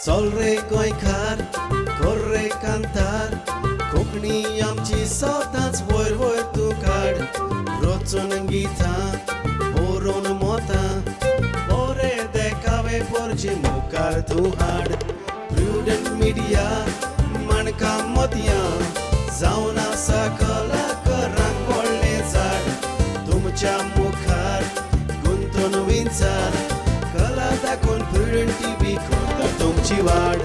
चल रे गोंयकार कर रे कांतार कोंकणी आमची सदांच वयर वयर तूं काड रचून गितां बरोवन मोतां बरे देखावे पोरचे मुखार तूं हाड प्रुडंट मिडिया माणकां मोतयां जावन आसा कलाकारांक व्हडलें झाड तुमच्या मुखार गुंतून विंचार कला दाखोवन प्रुडंट टीव्ही करता तुमची वाड.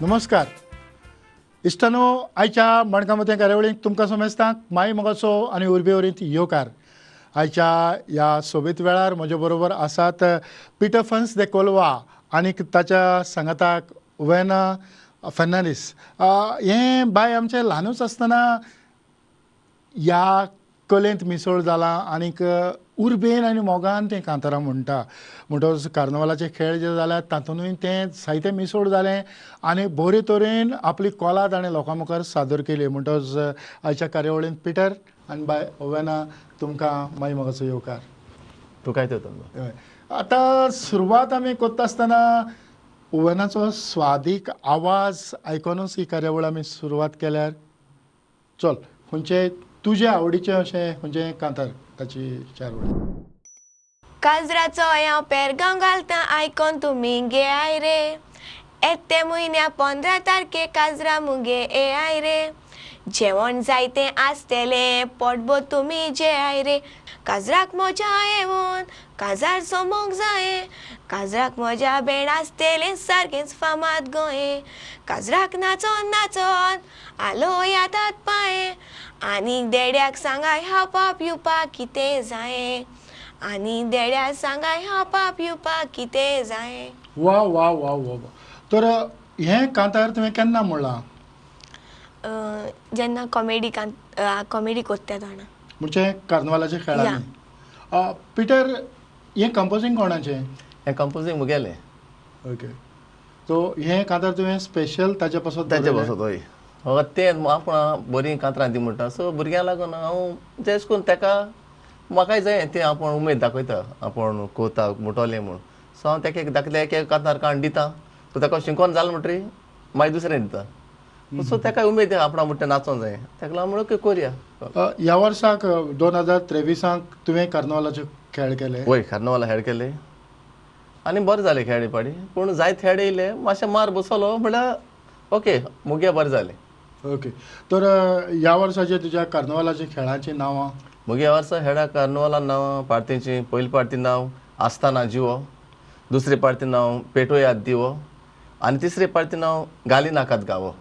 नमस्कार इश्टानो, आयच्या माणकां मोतयां कार्यावळीक तुमकां समेस्तांक माई मोगाचो आनी उर्बे वरींत येवकार. आयच्या ह्या सोबीत वेळार म्हजे बरोबर आसात पिटर फन्स दे कोलवा आनी ताच्या सांगाताक वेना फर्नांडीस. हें बाय आमचें ल्हानूच आसतना ह्या कलेंत मिसळ जालां आनीक उर्बेन आनी मोगान तें कांतारां म्हणटा. म्हणटकच कार्नवालाचे खेळ जे जाल्यात तातूंतूय तें साहित्य मिसळ जालें आनी बरे तरेन आपली कला ताणें लोकां मुखार सादर केली. म्हणटकच आयच्या कार्यावळींत पिटर आनी बाय ओवेना तुमकां माई मोगाचो येवकार. तुकाय तो आतां सुरवात आमी करता आसतना ओवेनाचो स्वादीक आवाज आयकोनूच ही कार्यावळ आमी सुरवात केल्यार चल खंयचे तुजे आवडीचें अशें खंयचें कांतार ताची चार वळी. काजराचो हांव पेरगांव घालता आयकोन तुमी घेयाय रे, येते म्हयन्या 15 तारखे काजरा मुगे येयाय रे, जेवण जायतें आसतलें पोटभर तुमी जेयाय रे, काजराक मजा येवन काजार सोमोंक जाये, काजराक म्हज्या भेंड आसतलें सारकेंच फामाद गोंये, काजराक नाचोन नाचोन आलो येतात पांये, आनी देड्याक सांगाय हावपाक पिवपाक कितें जाये, आनी देड्याक सांगाय हावपाक पिवपाक कितें जाये. वा वा वा वा. तर हें कांतार तुवें केन्ना म्हणलां? जेन्ना कॉमेडी कॉमेडी कोत्ता तेन्ना, म्हणजे कार्नवालाच्या खेळांनी. पिटर, हें कंपोजींग कोणाचें? हें कंपोजींग मुगेलें. ओके, सो हें कांतार तुवें स्पेशल ताचे पासत? ताचे पासत हय. हय, तें आपूण बरीं कांतरां दी म्हणटा. सो भुरग्यांक लागून हांव जेश करून ताका म्हाकाय जाय तें आपूण उमेद दाखयता, आपूण कोता म्हणटलें म्हूण. सो हांव ताका एक दाखयता, एक कांतार काडून दिता, सो ताका शिकोन जालें म्हणटरी मागीर दुसरें दिता. सो ताका उमेद आपणा म्हणटा नाचोंक जाय, ताका लागून म्हणून करुया. ह्या वर्साक 2023 तुवें कार्नवालाचे खेळ केले? वय, कार्नवाला खेळ केले आनी बरें जालें खेळ पाडी, पूण जायत खेळ येयले मातशें मार बसलो म्हणल्यार ओके मुगे बरें जालें. ओके, तर ह्या वर्साचे तुज्या कार्नवालाच्या खेळाचीं नांवां? मुगे ह्या वर्सा खेळा कार्नवाला नांवां पार्तींची, पयली पार्टी नांव आस्ताना जिवो, दुसरी पार्टी नांव पेटोयात दिवो आनी तिसरी पार्टी नांव गाली नाकात गावो.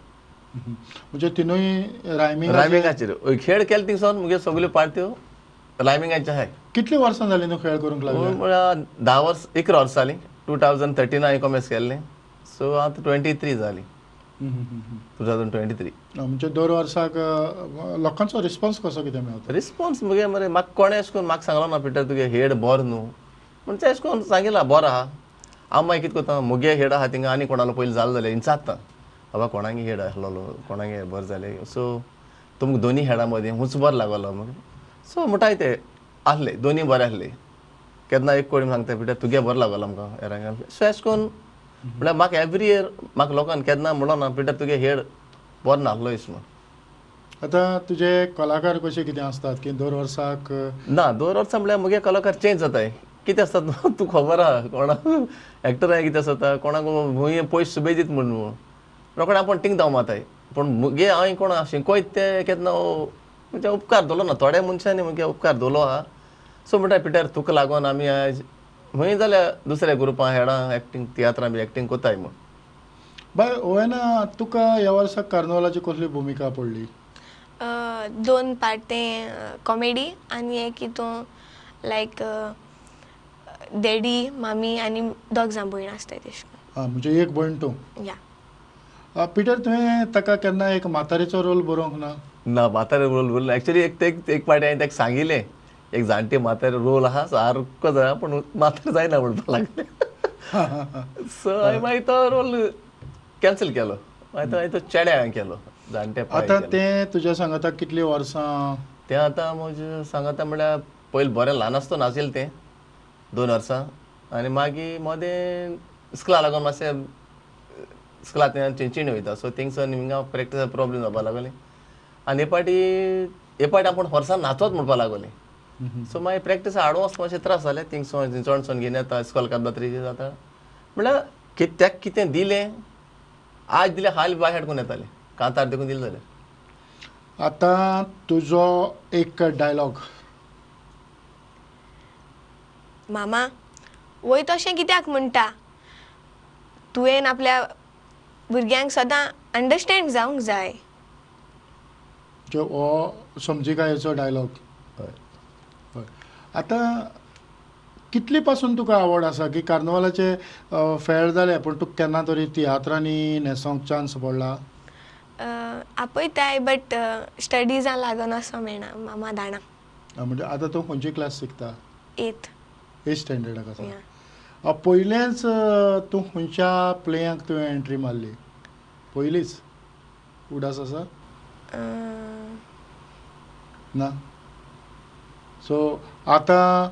म्हणजे तिनूय रायमिंग रायमिंगाचेर खेळ केले थिंगसून मुगे सगल्यो पार्ट्यो रायमिंगाचे आहाय. कितली वर्सां जालीं तूं खेळ करूंक लागलो? म्हळ्यार 10 वर्स 11 वर्सां जालीं. 2013 हांवें कॉमेस केल्लें, सो आतां 23 जालीं. 2023. म्हणजे दर वर्साक लोकांचो रिस्पॉन्स कसो कितें मेळटा? रिस्पॉन्स मुगे मरे म्हाका कोणें अशें करून म्हाका सांगलो ना पिटर तुगे हेड बरो न्हू म्हण, तें अशें करून सांगिलां बरो आहा. हांव मागीर कितें करता, मुगे हेड आहा थिंगा आनी कोणालो पयलीं जालो जाल्यार विचारता, बाबा कोणागे हेड आसलेलो, कोणागे बरें जालें, सो तुमकां दोनी हेडा मदीं हुंच बरो लागलो मागीर. सो म्हणटाय ते आसले दोनी बरे आसले. केन्ना एक कोणी सांगता पिटर तुगे बरो लागलो आमकां हेरांक. सो अशें करून म्हळ्यार म्हाका एवरी इयर म्हाका लोकांक केन्ना म्हणलो ना पिटर तुगे हेड बरो नासलो अशें म्हूण. आतां तुजे कलाकार कशे कितें आसतात की दर वर्साक? ना, दर वर्सा म्हळ्यार मुगे कलाकार चेंज जाताय. कितें आसता तूं खबर आहा, कोणाक एक्टरां कितें आसता, कोणाक भूंय पयस सुबेज दीत म्हूण रोखडे आपूण टिंग धांव मारताय. पूण मुगे हांवें कोण शिकयत ते केन्ना म्हणजे उपकार दवरलो ना, थोड्या मनशांनी मुगे उपकार दवरलो आहा. सो म्हणटा पिटर तुका लागून आमी आयज खंय जाल्यार दुसऱ्या ग्रुपां हेडां एक्टींग तियात्रां बी एक्टींग कोताय म्हूण. बाय ओवेना, तुका ह्या वर्सा कार्नवालाची कसली भुमिका पडली? 2 पार्टे कॉमेडी आनी एक हितून लायक डॅडी मामी आनी दोग जाण भयण आसताय तेश करून. आं, म्हणजे एक भयण तूं? या. पिटर, तुवें ताका केन्ना एक म्हातारेचो रोल बरोवंक ना? ना, म्हातारे रोल बरोवंक एक्चुअली एक पाटी हांवें ताका सांगिल्लें, एक जाणटी म्हातारे रोल आहा सारको जाय, पूण म्हातारे जायना म्हणपाक लागलें. सो हांवें मागीर तो रोल कॅन्सल केलो, मागीर हांवें तो चेड्या हांवें केलो जाणटे. आतां तें तुज्या सांगाता कितलीं वर्सां? तें आतां म्हजें सांगाता म्हळ्यार पयलीं बरें ल्हान आसतना नाशिल्लें तें 2 वर्सां, आनी मागीर मदें स्कुला लागून मातशें स्कुला चिंचीण वयता सो थिंगसर हिंगा प्रॅक्टिसा प्रॉब्लम जावपा लागली आनी हे पाटी हे पाटी आपूण फोर्सान नाचोत म्हणपा लागली सो मागीर प्रॅक्टीस हाडूं वचपा मातशें त्रास जाले थिंगसोन चिंचोणसोन घेवन येता इस्कॉल काबात्री जाता म्हणल्यार कित्याक कितें दिलें आज दिलें हाल बाय हाडकून येतालें कांतार देखून दिलें जाल्यार. आतां तुजो एक डायलॉग. मामा वय तशें कित्याक म्हणटा तुवें आपल्या भुरग्यांक सदां अंडरस्टँड जावंक जाय. हो समजिकायेचो डायलॉग. हय हय. आतां कितली पासून तुका आवड आसा की कार्नवालाचे फेर जाले पूण तुका केन्ना तरी तियात्रांनी न्हेसोंक चान्स पडला? आपयताय बट स्टडिजां लागून असो मेळना मामा दाणा. म्हणजे आतां तूं खंयची क्लास शिकता? एथ. एथ स्टँडर्डाक आसा. पयलेंच तूं खंयच्या प्लेयांक तुवें एंट्री मारली पयलीच उडास आसा ना? सो आतां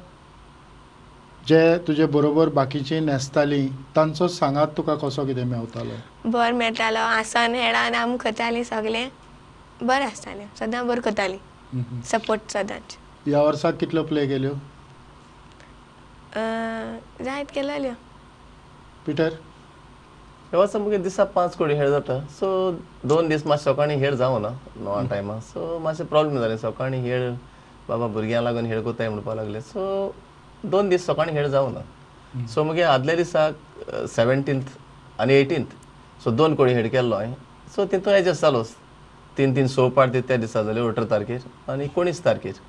जे तुजे बरोबर बाकीची न्हेसतालीं तांचो सांगात तुका कसो कितें मेवतालो? बरें मेळटालो आसन हेडान आम करतालीं सगळें बरें आसतालें सदां बरें करतालीं सपोर्ट सदांच. ह्या वर्साक कितल्यो प्ले केल्यो? जायत केलेल्यो. पिटर ह्या वर्सा मुगे दिसा 5 कोडी हेड जाता सो 2 दीस मातशें सकाळीं हेड जावना 9 टायमा सो मातशें प्रॉब्लम जालें सकाळीं हेड बाबा भुरग्यां लागून हेड कोताय म्हणपाक लागले सो 2 दीस सकाळीं हेड जावना सो मुगे आदल्या दिसाक 17th आनी 18th सो 2 कोडी हेड केल्लो हांवें सो तितून एडजस्ट जालो 3-3 6 पार्ट त्या दिसा जाल्यो 18 तारखेर आनी 19 तारखेर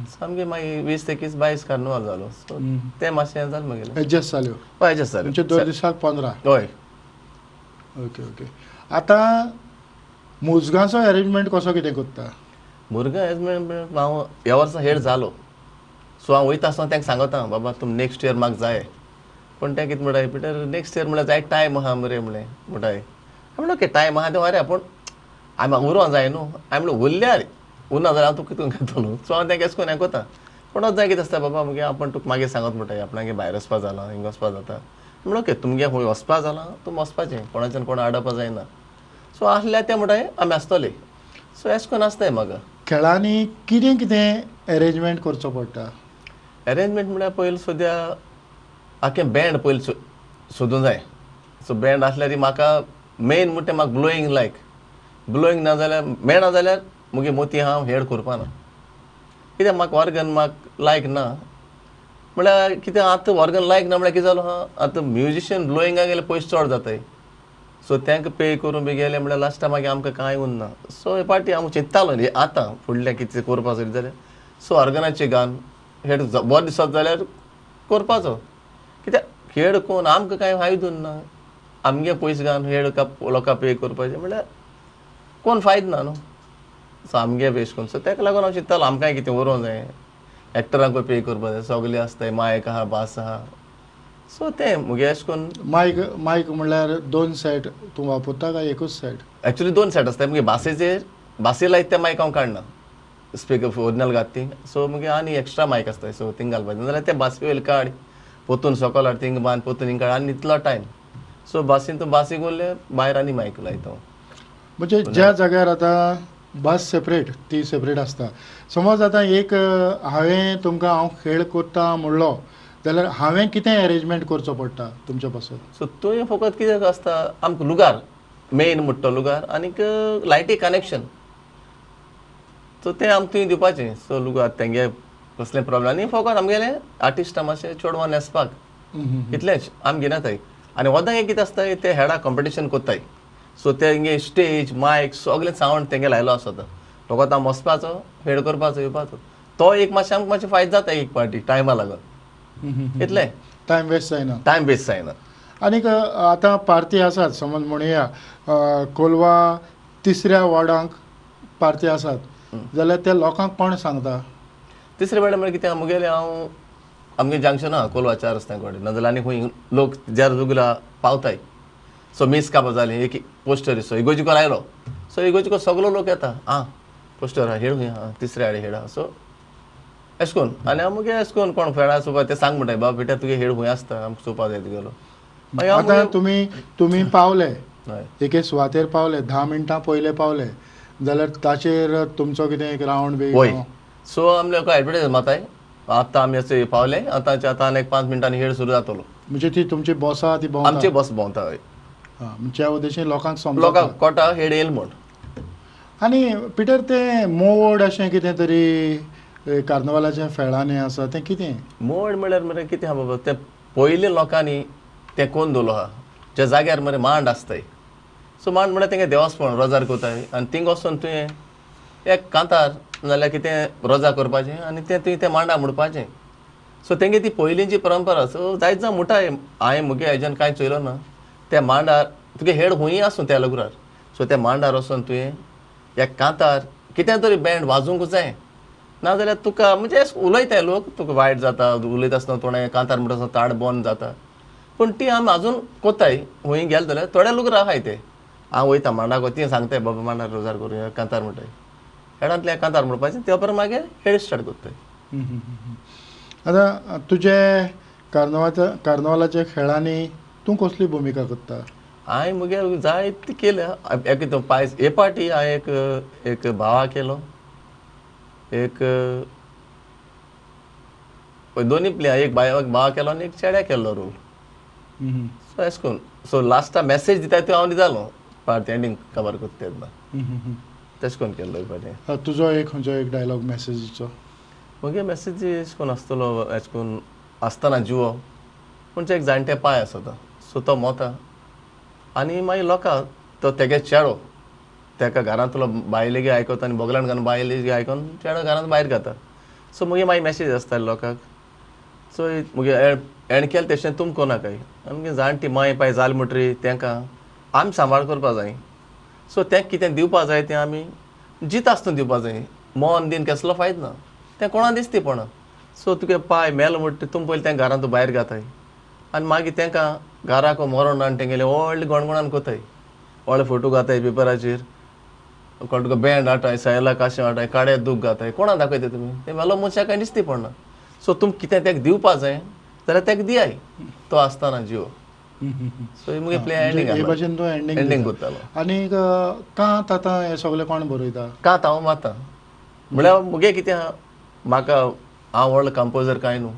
सामके मागीर 20, 21, 22 कार्निवाल जालो सो तें मातशें जालें म्हगेलें एडजस्ट जाल्यो. हय एडजस्ट जाल्यो म्हणजे 2 दिसाक 15. हय. Okay okay. आतां मुजगांचो एरेंजमेंट कसो कितें करता? भुरग्यां एरेंजमेंट हांव ह्या वर्सा हेड जालो सो हांव वयता आसतना तांकां सांगता बाबा तुमी नेक्स्ट इयर म्हाका जाय पूण तें कितें म्हणटा पिटर नेक्स्ट इयर म्हणल्यार जाय टायम आहा मरे म्हणलें म्हणटाय म्हणलें ओके टायम आहा तें बरें पूण आमी उरोंक जाय न्हू हांवें म्हणलें उरल्यार उरना जाल्यार हांव तुका कितून घेतलो सो हांव तांकां एशें करून हें करता पूण जाय कितें आसता बाबा मुगे आपूण तुका मागीर सांगत म्हणटा आपणागे भायर वचपा जालां हिंगा वचपा जाता म्हणलें ओके तुमगे खंय वचपा जालां तुमी वचपाचें कोणाच्यान कोण आडपा जायना सो आसल्यार तें म्हणटाय आमी आसतले सो एशें करून आसताय म्हाका. खेळांनी कितें कितें एरेंजमेंट करचो पडटा? एरेंजमेंट म्हळ्यार पयलीं सद्या आख्खें बँड पयलीं सोदूंक जाय सो बँड आसल्यार म्हाका मेन म्हणटा म्हाका ब्लोईंग लायक ब्लोईंग ना जाल्यार मेळना जाल्यार मुगे मोती हांव हेड करपा ना कित्याक म्हाका ऑर्गन म्हाका लायक ना म्हळ्यार कितें आतां ऑर्गन लायक ना म्हळ्यार कितें जालो आहा आतां म्युजिशियन ब्लोईंगाक गेल्यार पयशे चड जाताय सो तांकां पे करून बी गेले म्हळ्यार लास्टाक मागीर आमकां कांय उरना सो हे पाटी हांव चिंत्तालो न्ही आतां फुडलें कितें करपा जाय जाल्यार सो ऑर्गनाचें गान हेड बरें दिसत जाल्यार करपाचो कित्याक हेड कोण आमकां कांय फायदो ना आमगे पयशे घालून हेड लोकांक पे करपाचें म्हळ्यार कोण फायदो ना न्हू सो आमगे बेश करून सो ताका लागून हांव चिंत्तालो आमकांय कितें उरोंक जाय एक्टरांकूय पे करपा जाय सगळे आसताय मायक आहा बास आहा सो तें मुगे अशें करून मायक मायक म्हणल्यार 2 सेट तूं वापरता काय एकूच सेट? एक्चुली 2 सेट आसता मुगे बासेचेर बासी लायत ते मायक हांव काडना स्पीकर ओरिजिनल घात ती सो मुगे आनी एक्स्ट्रा मायक आसता सो थिंग घालपाचें नाजाल्यार ते बासी वयले काड पोतून सकयल हाड थिंग बांद पोतून हिंग काड आनी इतलो टायम सो बासीन तूं बासीक उरलें भायर आनी मायक लायता हांव. म्हणजे ज्या जाग्यार आतां बस सेपरेट ती सेपरेट आसता समज आतां एक हांवें तुमकां हांव खेळ करता म्हणलो जाल्यार हांवें कितें एरेंजमेंट करचो पडटा तुमच्या पासून? सो तुवें फकत कितें आसता आमकां लुगार मेन म्हणटा लुगार आनीक लायटी कनेक्शन सो तें आमकां तुवें दिवपाचें सो लुगार तेंगे कसलें प्रॉब्लम आनी फकत आमगेलें आर्टिस्टां मातशें चेडवां न्हेसपाक इतलेंच आमी घेनाताय आनी वदां कितें आसता ते हेडा कॉम्पिटिशन कोत्ताय सो तेंगे स्टेज मायक सगळें सावंड तेंगे लायलो आसता फकत आमी वचपाचो हेड करपाचो येवपाचो तो एक मातशें आमकां मातशें फायदो जाता एक पार्टी टायमा लागून इतलें टायम वेस्ट जायना. टायम वेस्ट जायना. आनीक आतां पार्टी आसात समज म्हणुया कोलवा 3ऱ्या वॉर्डांक पार्टी आसात जाल्यार त्या लोकांक कोण सांगता? तिसरे वेळार म्हळ्यार कितें मुगेलें हांव आमगे जंक्शन आहा कोलवा 4 रस्त्या कडेन नाजाल्यार आनी खंय लोक जार जुगला पावताय सो मीस कापा जाली एक पोस्टर सो इगोजिको आयलो सो इगोजिको सगलो लोक येता आं पोस्टर आहा हेड खंय आहा 3ऱ्या आडे हेड आहा सो अशें करून आनी हांव मुगे अशें करून कोण फ्रेंडा चोवपा ते सांग म्हणटाय बाबा पिटर तुगे हेड खूंय आसता आमकां चोवपा जाय तुगेलो. आतां तुमी तुमी पावले एके सुवातेर पावले 10 मिनटां पयले पावले जाल्यार ताचेर तुमचो कितें एक रावंड बी? वय सो आमी लोकां एडवर्टायज माताय आतां आमी अशें पावले आतां आतां एक 5 मिनटांनी हेड सुरू जातलो. म्हणजे ती तुमची बस आहा ती भोंवता? आमची बस भोंवता हय. म्हणजे उद्देशीन लोकांक समजता, लोकांक कोटा हेड येयल म्हूण. आनी पिटर तें मोड अशें कितें तरी कार्नवालाच्या फेळांनी आसा तें कितें? मोड म्हळ्यार मरे कितें आहा बाबा तें पयलीं लोकांनी तें कोन्न दवरलो आहा ज्या जाग्यार मरे मांड आसताय. सो मांड म्हळ्यार तेंगे देवासपण रोजार कोताय आनी थिंग वचोन तुवें एक कांतार नाल्यार कितें रोजा करपाचें आनी तें तुवें तें मांडा म्हणपाचें. सो तेंगे ती पयलींची परंपरा. सो जायत जाण म्हणटाय हांवें मुगे हेज्यान कांय चोयलो ना त्या मांडार तुगे हेड खूंय आसूं त्या लग्रार. सो त्या मांडार वचोन तुवें एक कांतार कितें तरी बँड वाजोवंक जाय नाजाल्यार तुका म्हणजे उलयताय लोक तुका वायट जाता उलयता आसतना तोणें कांतार म्हणटा आसतना ताड बंद जाता. पूण ती आमी आजून कोताय खूंय गेले जाल्यार थोडे लोक आहाय ते हांव वयता मांडाक ती सांगताय बाबा मांडार रोजार करूया कांतार म्हणटाय हेडांतल्या कांतार म्हणपाचें त्या उपरांत मागीर हेड स्टार्ट करताय. आतां तुजे कार्नवालाच्या खेळांनी तूं कसली भुमिका करता? हांवें मुगे जायते केल्या एक पायस हे पाटी हांवें एक एक भावा केलो एक दोनी प्ले एक भावा केलो आनी एक चेड्या केल्लो रोल. सो अशें करून सो लास्टा मॅसेज दिता त्यो हांव दितालो पार्ट एंडींग खबर करता तेन्ना तशें करून केल्लो एक पाटी. तुजो एक खंयचो एक डायलॉग मॅसेजीचो? मुगे मॅसेज अशें करून आसतलो अशें करून आसतना जिवो पूण एक जाणटे पांय आसता सो तो मोता आनी मागीर लोकां तो तेगे चेडो तेका घरांतलो बायलेगे आयकता आनी बगलान घालून बायलेगे आयकोन चेडो घरांत भायर घाता. सो मुगे मागीर मॅसेज आसताली लोकांक. सो मुगे एण केलें तशें तुम कोनाकाय आमगे जाणटी माय पाय जाल म्हणटरी तेंकां आमी सांबाळ करपा जाय. सो तें कितें दिवपा जाय तें आमी जिता आसतना दिवपा जाय मन दिन कसलो फायदो ना तें कोणा दिसती पडना. सो तुगे पाय मेलो म्हणटा तुम पयलीं तें घरांत भायर घाताय आनी मागीर तेंकां घराक मरोण आनी तेंगेले व्हडले गणगणान कोताय व्हडले फोटो घाताय पेपराचेर कोण तुका बँड हाडटाय सायला काशें हाडटाय काड्या दूख घाताय कोणा दाखयता तुमी तें मेलो मनशाक कांय दिसती पडना. सो तुम कितें तेका दिवपा जाय जाल्यार तेका दियाय तो आसतना जिव. सो मुगे प्ले एंडींग हे भाशेन तूं एंडींग करतालो. आनी कांत आतां हें सगळें कोण बरयता? कांत हांव मारता म्हळ्यार मुगे कितें आहा म्हाका हांव व्हडलो कंपोजर कांय न्हू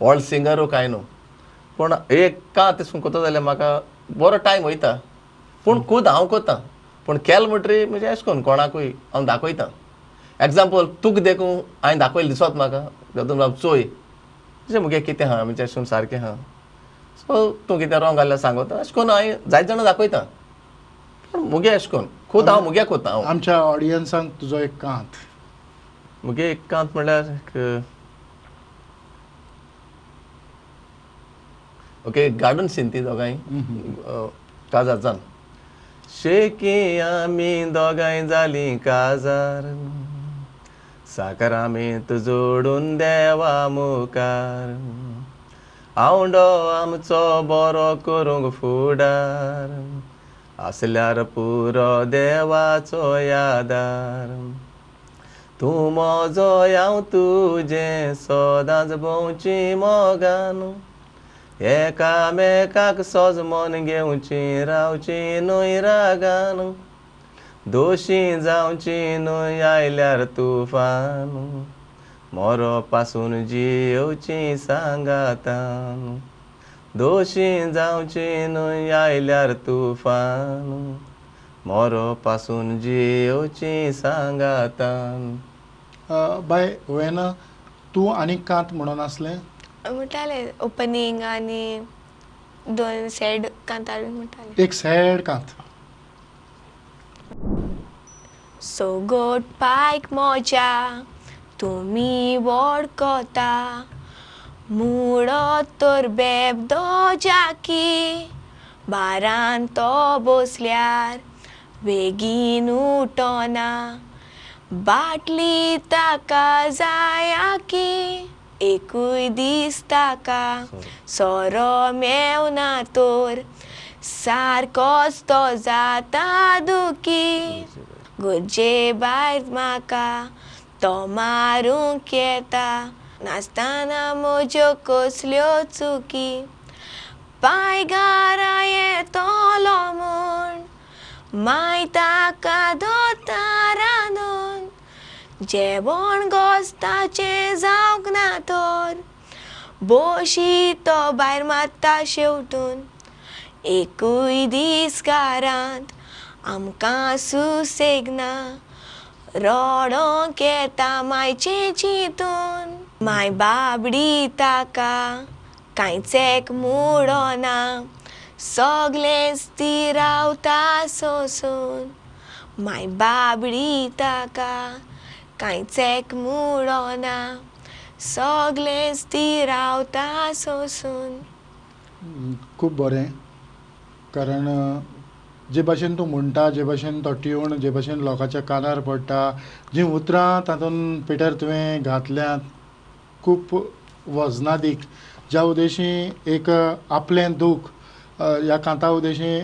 व्हडलो सिंगरूय कांय न्हू पूण एक कांत तें करता जाल्यार म्हाका बरो टायम वयता पूण खूद हांव करता पूण केल म्हणटरी म्हणजे अशें करून कोणाकूय हांव दाखयता. एग्जाम्पल तुका देखून हांवें दाखयलें दिसत म्हाका तातूंत बाब चोय अशें मुगे कितें आहा म्हणजे अशें करून सारकें आहा. सो तूं कितें रोंग जाल्यार सांगता अशें करून हांवें जायते जाणां दाखयता पूण मुगे अशें करून खूद हांव मुगे करता. हांव आमच्या ऑडियन्सांक तुजो एक कांत? मुगे एक कांत म्हणल्यार एक ओके गार्डन सीन ती दोगांय काजार जावन शेकी आमी दोगांय जालीं काजार साकरामेंत जोडून देवा मुखार आवंडो आमचो बरो करूंक फुडार आसल्यार पुरो देवाचो यादार तूं म्हजो हांव तुजें सदांच भोंवची मोगान एकामेकाक सोज मन घेवची रावची न्हय रागान दोशी जावची न्हय आयल्यार तुफान मोरो पासून जियोवची सांगातान दोशी जावची न्हय आयल्यार तुफान मोरो पासून जियोवची सांगातान. बाय वेना तूं आनी कांत म्हणून आसलें? म्हणटालें ओपनींग आनी दोन सॅड कांतार म्हणटालें. एक सॅड कांत. सोगोट पायक मोजा तुमी वळखता मुळो तर बेबदो जाकी बारान तो बसल्यार बेगीन उठना बाटली ताका जाया की एकूय दीस ताका सोरो मेवना तर सारकोच तो जाता दुखी गरजे भायर म्हाका तो मारूंक येता नासतना म्हज्यो कसल्यो चुकी पाय घरा येतलो म्हूण माय ताका दोता रांदून जेवण गोस्ताचें जावंक ना तर बोशी तो भायर मारता शेवटून एकूय दीस घरांत आमकां सुसेग ना रडोंक येता मायचें चिंतून माय बाबडी ताका कांयच एक मुडोना सगलेंच ती रावता सोंसून माय बाबडी ताका कांयच एक मुडोना सगलेंच ती रावता सोंसून. खूब बरें, कारण जे भाशेन तूं म्हणटा, जे भाशेन तो ट्यून, जे भाशेन लोकांच्या कानार पडटा, जीं उतरां तातूंत पिटर तुवें घातल्यांत खूब वजनादीक, ज्या उद्देशी एक आपलें दूख ह्या कांता उद्देशी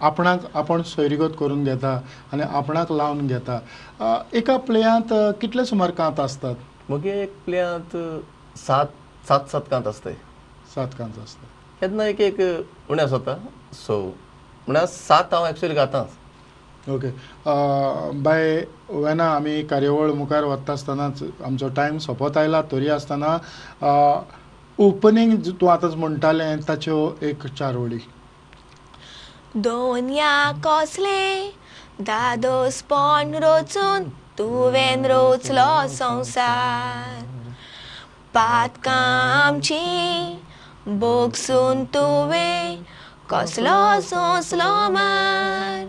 आपणाक आपूण सोयरीगत करून घेता आनी आपणाक लावन घेता. एका प्लेयांत कितले सुमार कांत आसतात? मगे एक प्लेयांत सात सात सात कांत आसताय. 7 कांत आसता. केन्ना एक एक उणें आसता, सो म्हळ्यार 7 हांव एक्चुअली गातां. ओके बाय वेना, आमी कार्यावळ मुखार वता आसतनाच आमचो टायम सोंपत आयला, तरी आसतना ओपनींग तूं आतांच म्हणटालें ताच्यो एक 4 वळी. दोनया कसलें दादोसपण रोचून तुवें रोचलो संवसार, पातकां आमचीं भोगसून तुवें कसलो सोंसलो मार,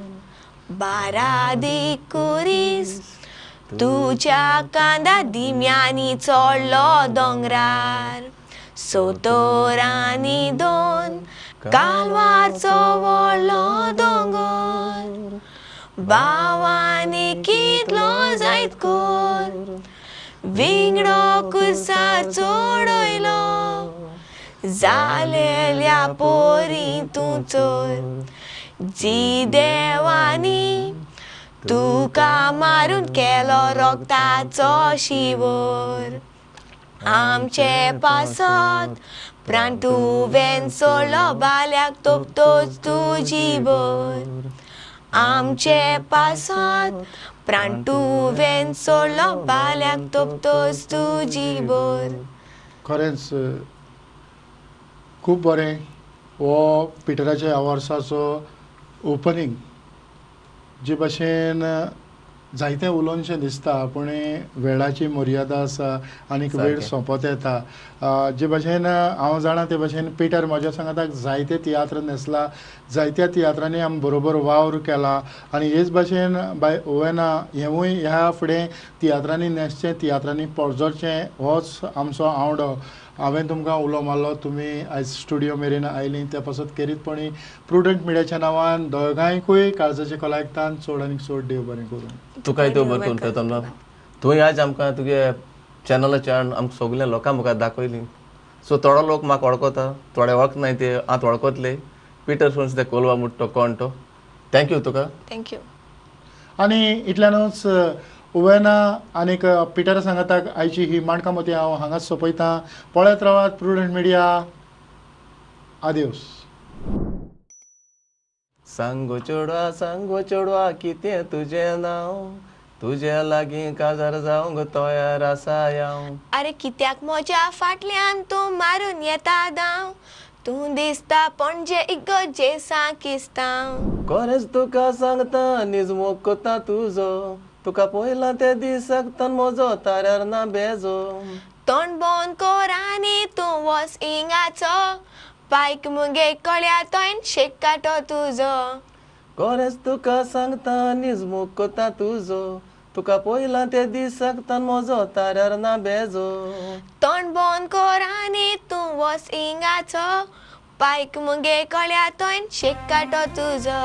12 कुरीस तुज्या कांदा दिम्यांनी चडलो दोंगरार, 72 कालवारचो व्हडलो दोंगर, भावांनी कितलो जायत कोर, विंगडो कुर्सार चडयलो, जालेल्या पोरी तूं चोर, जी देवानी तुका मारून केलो रोगताचो शिवोर, आमचे पासत प्राण तुवें सोडलो बाल्याक तोपतोच तुजी भर, आमचे पासत प्राण तुवें सोडलो बाल्याक तोपतोच तुजी भर. खरेंच खूब बरें हो पिटराच्या ह्या वर्साचो ओपनींग, जे भाशेन जायतें उलोवनशें दिसता पूण वेळाची मर्यादा आसा आनीक वेळ सोंपत येता. जे भाशेन हांव जाणा ते भाशेन पिटर म्हज्या सांगाताक जायते तियात्र न्हेसला, जायत्या तियात्रांनी आमी बरोबर वावर केला आनी हेच भाशेन बाय ओवेना हेंवूय ह्या फुडें तियात्रांनी न्हेसचें, तियात्रांनी परजळचें होच आमचो आवडो. हांवें तुमकां उलो मारलो, तुमी आयज स्टुडियो मेरेन आयलीं त्या पासत खेरीतपणी प्रुडंट मिडियाच्या नांवान दोगांयकूय काळजाचे खोलायेंतल्यान चड आनी चड देव बरें करूं. तुकाय देव बरें करूं प्रथम. तुवें आज आमकां तुगे चॅनलाच्यान आमकां सगल्या लोकां मुखार दाखयली, सो थोडो लोक म्हाका वळखता, थोडे वळखनाय ते आतां वळखतले. पिटर फ्रांसीस the Colva म्हूण तो कोण तो. Thank you तुका. Thank you. आनी इतल्यानूच ओवेना आनीक पिटर सांगाताक आयची ही माणकामती हांव हांगाच सोंपयतां. पळयत रावात प्रुडंट मिडिया. आदेवस. सांगो चेडवा, सांगो चेडवा, कितें तुजें नांव, तुजे लागीं काजार जावंक तयार आसा हांव. अरे कित्याक म्हज्या फाटल्यान तूं मारून येता धांव, तूं दिसता पणजे इगर्जे किस्तांव. खरेंच तुका सांगता नीज मोग कोता तुजो, तुका पळयला ते दिसाक तन म्हजो ताऱ्यार ना बेजो. तोंड बंद कर आनी तूं वच हिंगाचो, पायक मुगे कळ्या तोंड शेकाटो तुजो. खरेंच तुका सांगता नीज मोग कोता तुजो, तुका पळयला ते दिसाक तन म्हजो ताऱ्यार ना बेजो. तोंड बंद कर आनी तूं वच हिंगाचो, पायक मुगे कळ्या तोंड शेकाटो तुजो.